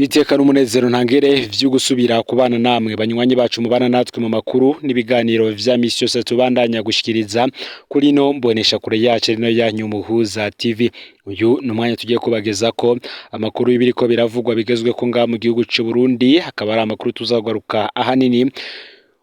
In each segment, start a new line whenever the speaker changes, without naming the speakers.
Niteka n'umunezero ntangere vyo gusubira kubana namwe banywanyi bacu mubana natwe mu makuru n'ibiganiro vya misi yose tubandanya gushikiriza kuri ino mbonesha kure yacu rino yanyu Muhuza TV. Uyu ni umwanya tugiye kubagezako amakuru y'ibiriko biravugwa bigezweko ngaha mu gihugu c'u Burundi, hakaba ari amakuru tuzagaruka ahanini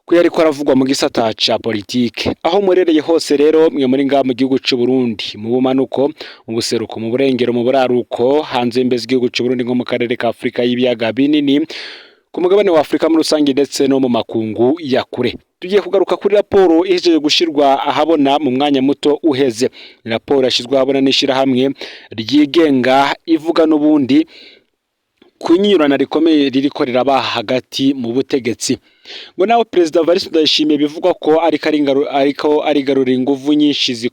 ko yariko aravugwa mu gisata ca politike. Aho murereye hose rero mwe muri ngaha mu gihugu c'u Burundi, mu bumanuko, mu buseruko, mu burengero, mu buraruko, hanze y'imbibe z'igihugu c'u Burundi nko mu karere ka Afrika y'ibiyaga binini, ku mugabane wa Afrika muri rusange ndetse no mu makungu ya kure. Tugiye kugaruka kuri raporo ihejeje gushirwa ahabona mu mwanya muto uheze. Ni raporo yashizwe ahabona n'ishirahamwe ryigenga ivuga n'ubundi kunyinyurana rikomeye ririko riraba hagati mu butegetsi. Ngo naho Perezida Evariste Ndayishimiye bivugwa ko ariko arigarurira inguvu nyinshi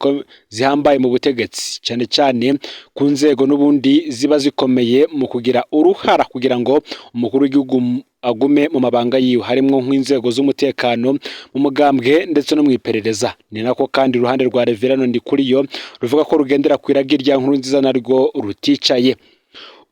zihambaye mu butegetsi, cane cane ku nzego n'ubundi ziba zikomeye mu kugira uruhara kugira ngo umukuru w'igihugu agume mu mabanga yiwe, harimwo nk'inzego z'umutekano, mu mugambwe ndetse no mw'iperereza. Ni nako kandi uruhande rwa Reverano Ndikuriyo ruvuga ko rugendera kw'iragi rya Nkurunziza narwo ruticaye.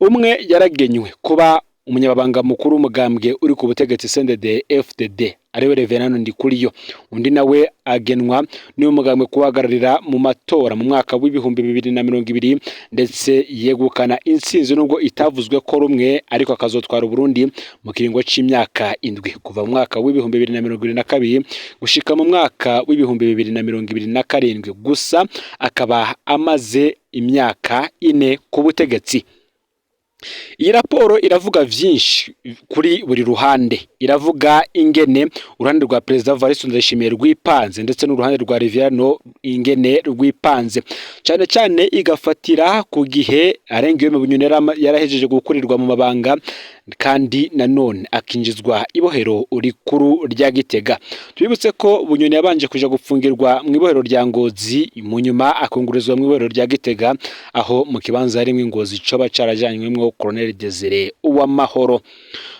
Umwe yaragenywe kuba umunyababanga mukuru w'umugambwe uri ku butegetsi CNDD FDD, ariwe Reverano Ndikuriyo, undi nawe agenwa n'uyu mugambwe kubahagararira mu matora mu mwaka w'2020, ndetse yegukana intsinzi nubwo itavuzwe ko rumwe, ariko akazotwara Uburundi mu kiringo c'imyaka 7 kuva mu mwaka w'2022 gushika mu mwaka w'2027, gusa akaba amaze imyaka 4 ku butegetsi. Iyi raporo iravuga vyinshi kuri buri ruhande, iravuga ingene uruhande rwa Perezida Evariste Ndayishimiye rwipanze ndetse n'uruhande rwa Reverano ingene rwipanze, cane cane igafatira ku gihe Arenga Bunyoni yarahejeje gukurirwa mu mabanga kandi nanone akinjizwa ibohero rikuru rya Gitega. Tubibutse ko Bunyoni yabanje kuja gupfungirwa mu ibohero rya Ngozi, mu nyuma akungurizwa mu ibohero rya Gitega, aho mu kibanza harimwo Ingozi coba carajanywemwo Colonel Desire Uwamahoro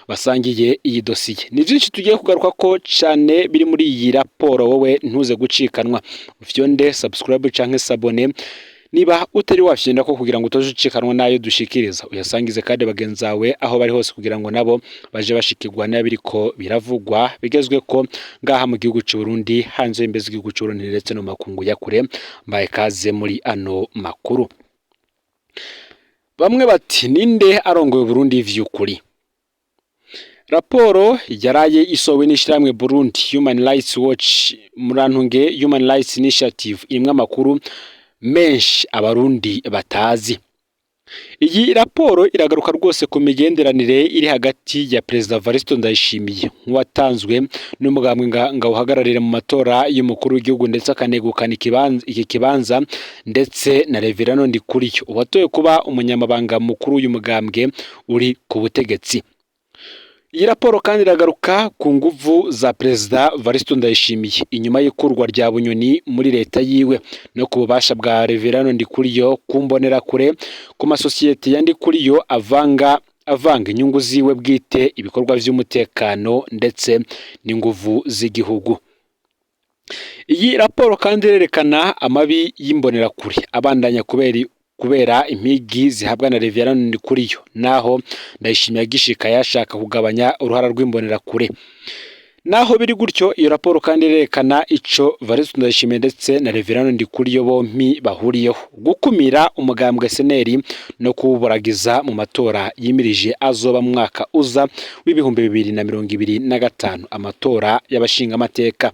basangiye iyi dosiye. Ni vyinshi tugiye kugaruka ko cane biri muri iyi raporo, wowe ntuze gucikanwa, ufyonde subscribe canke s'abonner niba utari wafyonda ko kugira ngo utoje ucikanwa nayo dushikiriza, uyasangize kandi bagenzi bawe aho bari hose kugira ngo nabo baje bashikirwa n'abiriko biravugwa bigezweko ngaha mu gihugu c'u Burundi, hanze y'imbibe z'igihugu c'u Burundi ndetse no mu makungu ya kure. Mbaye kaze muri ano makuru. Bamwe bati ninde arongoye Burundi vy'ukuri? Raporo yaraye isohowe n'ishirahamwe Burundi Human Rights Watch, murantunge, Human Rights Initiative, irimwo amakuru menshi abarundi batazi. Iyi raporo iragaruka rwose ku migenderanire iri hagati ya Perezida Evariste Ndayishimiye nk'uwatanzwe n'umugambwe ngo awuhagararire mu matora y'umukuru w'igihugu ndetse akanegukana iki kibanza, ndetse na Reverano Ndikuriyo uwatowe kuba umunyamabanga mukuru w'uyu mugambwe uri ku butegetsi. Iyi raporo kandi iragaruka ku nguvu za Perezida Evariste Ndayishimiye inyuma y'ikurwa rya Bunyoni muri leta yiwe, no ku bubasha bwa Reverano Ndikuriyo ku mbonerakure, ku masosiyete ya Ndikuriyo avanga inyungu ziwe bwite, ibikorwa vy'umutekano ndetse n'inguvu z'igihugu. Iyi raporo kandi irerekana amabi y'imbonerakure abandanya kubera impigi zihabwa na Reverano Ndikuriyo, naho Ndayishimiye agishika yashaka kugabanya uruhara rw'imbonerakure. Naho biri gutyo, iyo raporo kandi irerekana ico Evariste Ndayishimiye ndetse na Reverano Ndikuriyo bompi bahuriyeho: gukumira umugambwe SNL no kuwuburagiza mu matora yimirije azoba mu mwaka uza w'2025, amatora y'abashingamateka.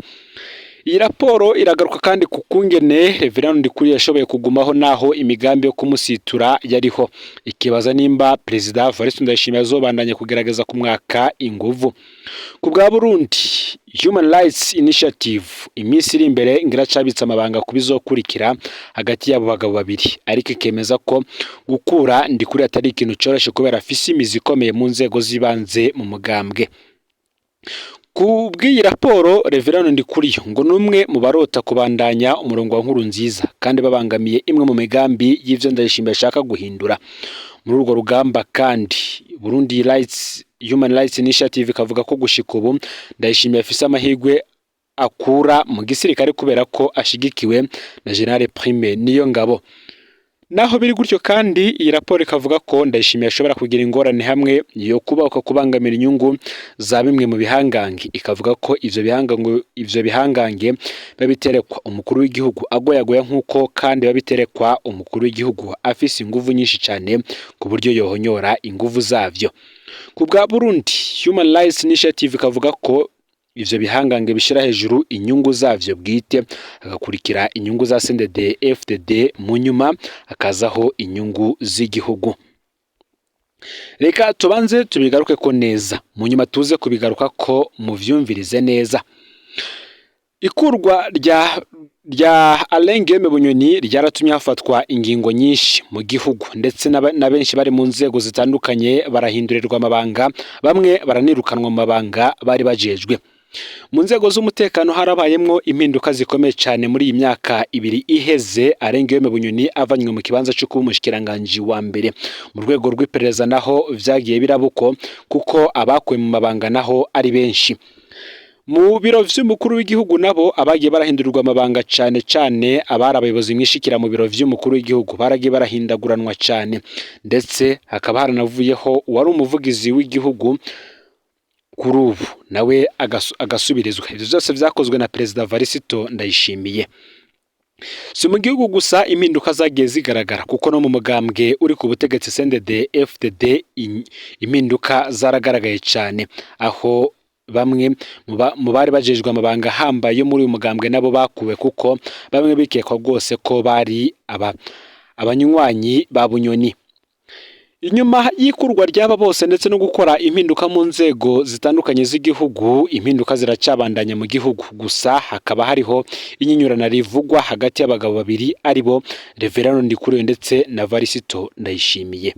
Iyi raporo iragaruka kandi ku kungene Reverano Ndikuriyo yashoboye kugumaho naho imigambi yo kumusitura yariho, ikibaza nimba Perezida Evariste Ndayishimiye azobandanya kugerageza kumwaka inguvu. Ku bwa Burundi Human Rights Initiative, iminsi iri imbere ngiracabitse amabanga ku bizokurikira hagati y'abo bagabo babiri, ariko ikemeza ko gukura Ndikuriyo atari ikintu coroshe kubera afise imizi ikomeye mu nzego z'ibanze mu mugambwe. Ku bw'iyi raporo, Reverano Ndikuriyo ngo ni umwe mu barota kubandanya umurongo wa Nkurunziza kandi babangamiye imwe mu migambi y'ivyo Ndayishimiye ashaka guhindura. Muri urwo rugamba kandi, Burundi Rights Human Rights Initiative ikavuga ko gushika ubu Ndayishimiye afise amahirwe akura mu gisirikare kubera ko ashigikiwe na General Prime Niyongabo. Naho biri gutyo kandi, iyi raporo ikavuga ko Ndayishimiye ashobora kugira ingorane hamwe yo kubahuka kubangamira inyungu za bimwe mu bihangange. Ikavuga ko ivyo bihangange babiterekwa umukuru w'igihugu agoyagoya, nk'uko kandi babiterekwa umukuru w'igihugu afise inguvu nyinshi cane ku buryo yohonyora inguvu zavyo. Ku bwa Burundi Human Rights Initiative, ikavuga ko ivyo bihangange bishira hejuru inyungu zavyo bwite, hagakurikira inyungu za CNDD FDD, mu nyuma hakazaho inyungu z'igihugu. Reka tubanze tubigaruke ko neza, mu nyuma tuze kubigaruka ko muvyumvirize neza. Ikurwa rya Alain Guillaume Bunyoni ryaratumye hafatwa ingingo nyinshi mu gihugu, ndetse na benshi bari mu nzego zitandukanye barahindurirwa amabanga, bamwe baranirukanwa mu mabanga bari bajejwe. Mu nzego z'umutekano harabayemwo impinduka zikomeye cyane muri iyi myaka 2 iheze Alain Guillaume Bunyoni avanywe mu kibanza cyo kuba umushikiranganji wa mbere. Mu rwego rw'iperereza naho vyagiye birabuko, kuko abakuwe mu mabanga naho ari benshi. Mu biro vy'umukuru w'igihugu nabo abagiye barahindurirwa amabanga, cane cane abari abayobozi mwishikira mu biro vy'umukuru w'igihugu, baragiye barahindaguranwa cane, ndetse hakaba haranavuyeho uwari umuvugizi w'igihugu kuri ubu nawe agasubirizwa. Ivyo vyose vyakozwe na Perezida Varisito Ndayishimiye. Si mu gihugu gusa impinduka zagiye zigaragara, kuko no mu mugambwe uri ku butegetsi CNDD FDD impinduka zaragaragaye cyane, aho bamwe mu bari bajejwe amabanga ahambaye yo muri uyu mugambwe nabo bakuwe, kuko bamwe bikekwa rwose ko bari aba abanywanyi ba Bunyoni. Inyuma y'ikurwa ry'aba bose ndetse no gukora impinduka mu nzego zitandukanye z'igihugu, impinduka ziracyabandanya mu gihugu, gusa hakaba hariho inyinyurana rivugwa hagati y'abagabo babiri, aribo Reverend Ndikuriyo ndetse na Varisito Ndayishimiye.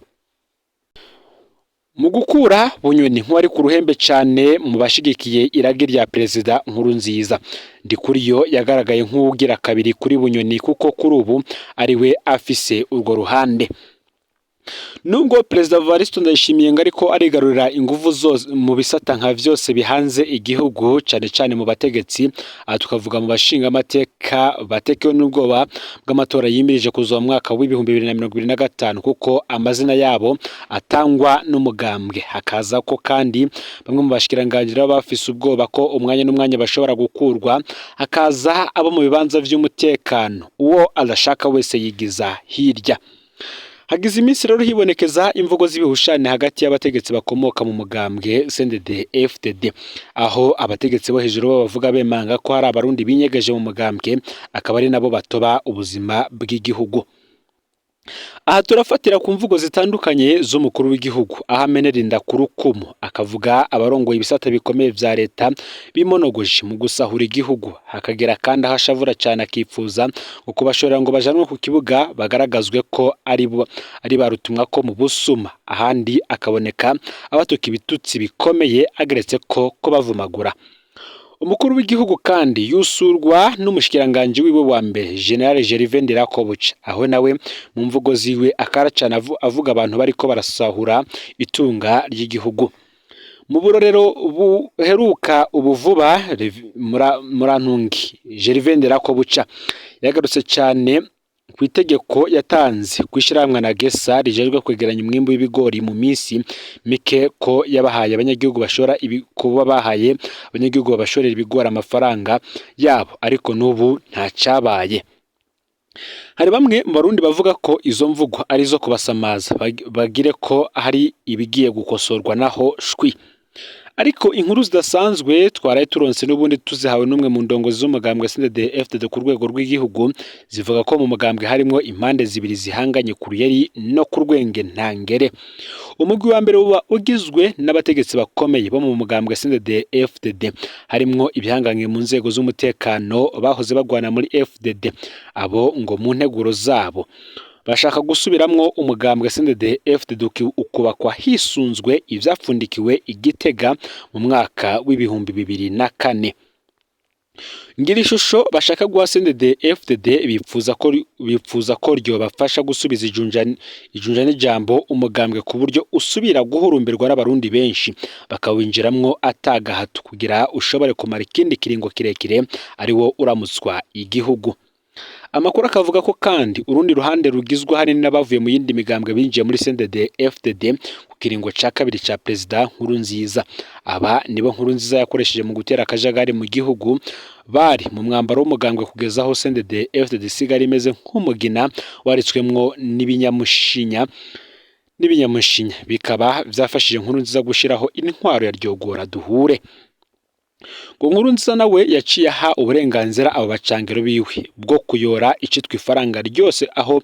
Mu gukura Bunyoni nk'uwari ku ruhembe cyane mu bashigikiye iragi rya Perezida Nkurunziza, Ndikuriyo yagaragaye nk'uwugira kabiri kuri Bunyoni, kuko kuri ubu ariwe afise urwo ruhande. Nubwo Perezida Varisito Ndayishimiye ngo ariko arigarurira inguvu zose mu bisata nka vyose bihanze igihugu, cane cane mu bategetsi, aha tukavuga mu bashingamateka batekewe n'ubwoba bw'amatora yimirije kuza mu mwaka w'2025, kuko amazina yabo atangwa n'umugambwe, hakaza ko kandi bamwe mu bashikiranganji baba bafise ubwoba ko umwanya n'umwanya bashobora gukurwa, hakaza abo mu bibanza vy'umutekano, uwo adashaka wese yigiza hirya. Hagize iminsi rero hibonekeza imvugo z'ibihushane hagati y'abategetsi bakomoka mu mugambwe CNDD FDD, aho abategetsi bo hejuru bo bavuga bemanga ko hari abarundi binyegeje mu mugambwe, akaba ari nabo batoba ubuzima bw'igihugu. Aha turafatira ku mvugo zitandukanye z'umukuru w'igihugu, aho amenera inda ku rukumu akavuga abarongoye ibisata bikomeye vya leta bimonogoje mu gusahura igihugu, hakagera kandi aho ashavura cyane akifuza ngo kubashorera ngo bajanwe ku kibuga bagaragazwe ko ari ba rutumwa ko mu busuma, ahandi akaboneka abatuka ibitutsi bikomeye ageretse ko bavumagura. Umukuru w'igihugu kandi yusurwa n'umushikiranganji wiwe wa mbere, General Gervais Ndirakobuca, aho nawe mu mvugo ziwe akaracana avuga abantu bariko barasahura itunga ry'igihugu. Mu burorero buheruka ubu vuba, Murantungi, Gervais Ndirakobuca yagarutse cyane ku itegeko yatanze ku ishyirahamwe ANAGESSA rijejwe kwegeranya umwimbu w'ibigori mu minsi mike, ko yabahaye abanyagihugu bashora kuba bahaye abanyagihugu babashorera ibigori amafaranga yabo, ariko n'ubu nta cyabaye. Hari bamwe mu Barundi bavuga ko izo mvugo ari izo kubasamaza bagire ko hari ibigiye gukosorwa, naho shwi. Ariko inkuru zidasanzwe twaraye turonse n'ubundi tuzihawe n'umwe mu ndongozi z'umugambwe CNDD FDD ku rwego rw'igihugu, zivuga ko mu mugambwe harimwo impande zibiri zihanganye ku ruyeri no ku rwenge ntangere. Umugwi wa mbere uba ugizwe n'abategetsi bakomeye bo mu mugambwe CNDD FDD, harimwo ibihangange mu nzego z'umutekano bahoze bagwana muri FDD. Abo ngo mu nteguro zabo bashaka gusubiramwo umugambwe CNDD FDD ukubakwa hisunzwe ivyapfundikiwe i Gitega mu mwaka w'2004. Ngira ishusho bashaka guha CNDD FDD, bipfuza ko ryobafasha gusubiza ijunja n'ijambo umugambwe, ku buryo usubira guhurumbirwa n'abarundi benshi bakawinjiramwo atagahato, kugira ushobore kumara ikindi kiringo kirekire ari wo uramutswa igihugu. Amakuru akavuga ko kandi urundi ruhande rugizwe ahanini n'abavuye mu yindi migambwe binjiye muri CNDD FDD ku kiringo ca kabiri ca Perezida Nkurunziza. Aba nibo Nkurunziza yakoresheje mu gutera akajagari mu gihugu, bari mu mwambaro w'umugambwe kugeza aho CNDD FDD isigara imeze nk'umugina waritswemwo n'ibinyamushinya, bikaba vyafashije Nkurunziza gushiraho intwaro ya ryogora duhure. Ngo Nkurunziza nawe yaciye aha uburenganzira abo bacangero biwe bwo kuyora icitwa ifaranga ryose aho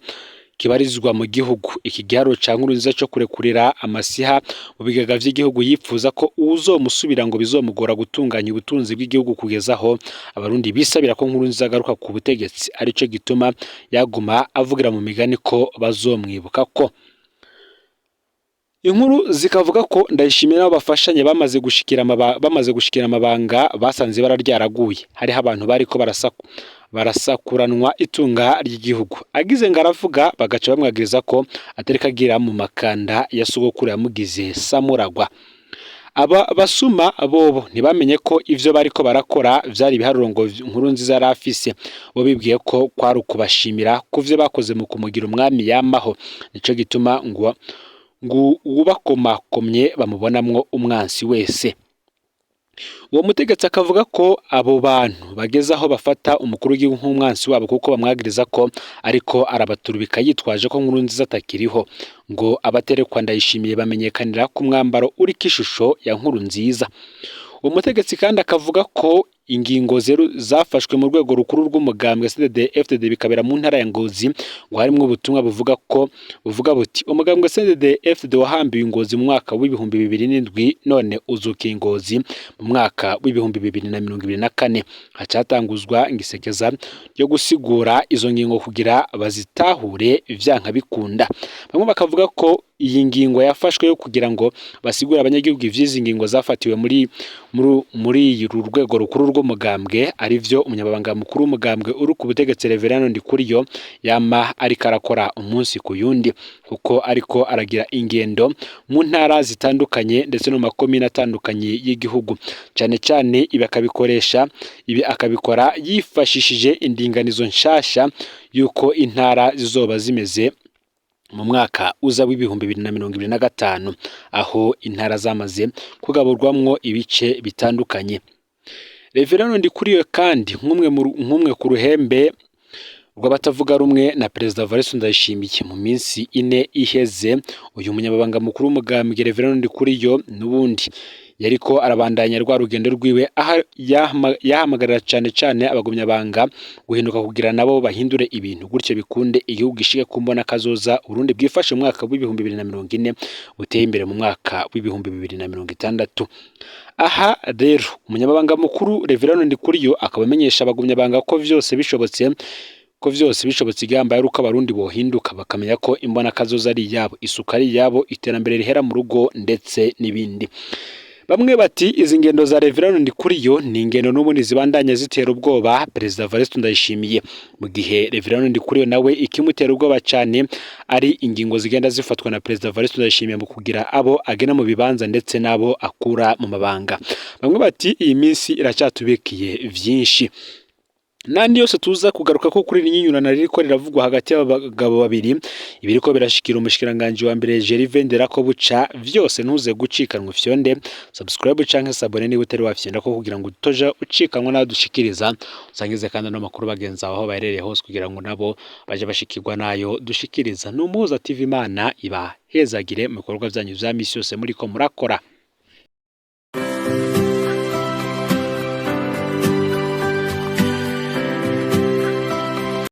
kibarizwa mu gihugu. Iki giharuro ca Nkurunziza co kurekurira amasiha mu bigega vy'igihugu, yipfuza ko uwuzomusubira ngo bizomugora gutunganya ubutunzi bw'igihugu, kugeza aho abarundi bisabira ko Nkurunziza agaruka ku butegetsi, arico gituma yaguma avugira mu migani ko bazomwibuka ko. Inkuru zikavuga ko Ndayishimiye n'abo bafashanya bamaze gushikira amabanga, basanze ibara ryaraguye, hariho abantu bariko barasakuranwa itunga ry'igihugu. Agize ngo aravuga, bagaca bamwagiriza ko atariko agira mu makanda ya sogokuru yamugize samuragwa. Aba basuma bobo ntibamenye ko ivyo bariko barakora vyari ibiharuro ngo Nkurunziza yari afise. Bo bibwiye ko kwari ukubashimira kuvyo bakoze mu kumugira umwami yamaho, nico gituma ngo uwubakomakomye bamubonamwo umwansi wese. Uwo mutegetsi akavuga ko abo bantu bageze aho bafata umukuru w'igihugu nk'umwansi wabo, kuko bamwagiriza ko ariko arabaturubika yitwaje ko Nkurunziza atakiriho. Ngo abaterekwa Ndayishimiye bamenyekanira ku mwambaro uriko ishusho ya Nkurunziza. Uwo mutegetsi kandi akavuga ko ingingo zeru zafashwe mu rwego rukuru rw'umugambwe CNDD FDD, bikabera mu ntara ya Ngozi, ngo harimwo ubutumwa buvuga ko buvuga buti: "Umugambwe CNDD FDD wahambiwe Ngozi mu mwaka w'2007, none uzukiye Ngozi mu mwaka w'2024." Hacatanguzwa ngisekeza ryo gusigura izo ngingo kugira bazitahure vyanka bikunda. Bamwe bakavuga ko iyi ngingo yafashwe yo kugira ngo basigure abanyagihugu ivy'izi ngingo zafatiwe muri uru rwego rukuru rw'umugambwe, arivyo umunyamabanga mukuru w'umugambwe uri ku butegetsi Reverend Ndikuriyo yama ariko arakora umunsi ku yundi, kuko ariko aragira ingendo mu ntara zitandukanye ndetse no mu makomine atandukanye y'igihugu. Cane cane ibi akabikoresha, ibi akabikora yifashishije indinganizo nshasha y'uko intara zizoba zimeze mu mwaka uza w'2025, aho intara zamaze kugaburwamwo ibice bitandukanye. Reverend Ndikuriyo kandi nk'umwe ku ruhembe rw'abatavuga rumwe na Perezida Evariste Ndayishimiye, mu minsi 4 iheze uyu munyamabanga mukuru w'umugambwe Reverend Ndikuriyo n'ubundi yariko arabandanya rwa rugendo rwiwe, aho yahamagarira cane cane abagumyabanga guhinduka kugira nabo bahindure ibintu, gutyo bikunde igihugu gishike ku mbona kazoza Uburundi bwifashe mu mwaka w'2040, buteye imbere mu mwaka w'2060. Aha rero umunyamabanga mukuru Reverend Ndikuriyo akaba amenyesha abagumyabanga ko vyose bishobotse, igamba ari uko abarundi bohinduka bakamenya ko imbona kazoza ari iyabo, isuku ari iyabo, iterambere rihera mu rugo ndetse n'ibindi. Bamwe bati izi ngendo za Reverend Ndikuriyo ni ingendo n'ubundi zibandanya zitera ubwoba Perezida Evariste Ndayishimiye, mu gihe Reverend Ndikuriyo nawe ikimutera ubwoba cyane ari ingingo zigenda zifatwa na Perezida Evariste Ndayishimiye mu kugira abo agena mu bibanza ndetse n'abo akura mu mabanga. Bamwe bati iyi minsi iracyatubikiye vyinshi n'andi yose tuza kugaruka ko kuri iri nyinyurana ririko riravugwa hagati y'abagabo babiri, ibiriko birashikira umushikiranganji wa mbere Gervais Nderakobuca. Vyose ntuze gucikanwa, ufyonde subscribe canke s'abonner niba utari wafyonda ko, kugira ngo utoja ucikanwa n'aho dushikiriza. Usangize kandi ano makuru bagenzi bawe aho baherereye hose, kugira ngo nabo baje bashikirwa nayo dushikiriza. Ni Umuhuza TV, Imana ibahezagire mu bikorwa vyanyu vya misi yose muriko murakora.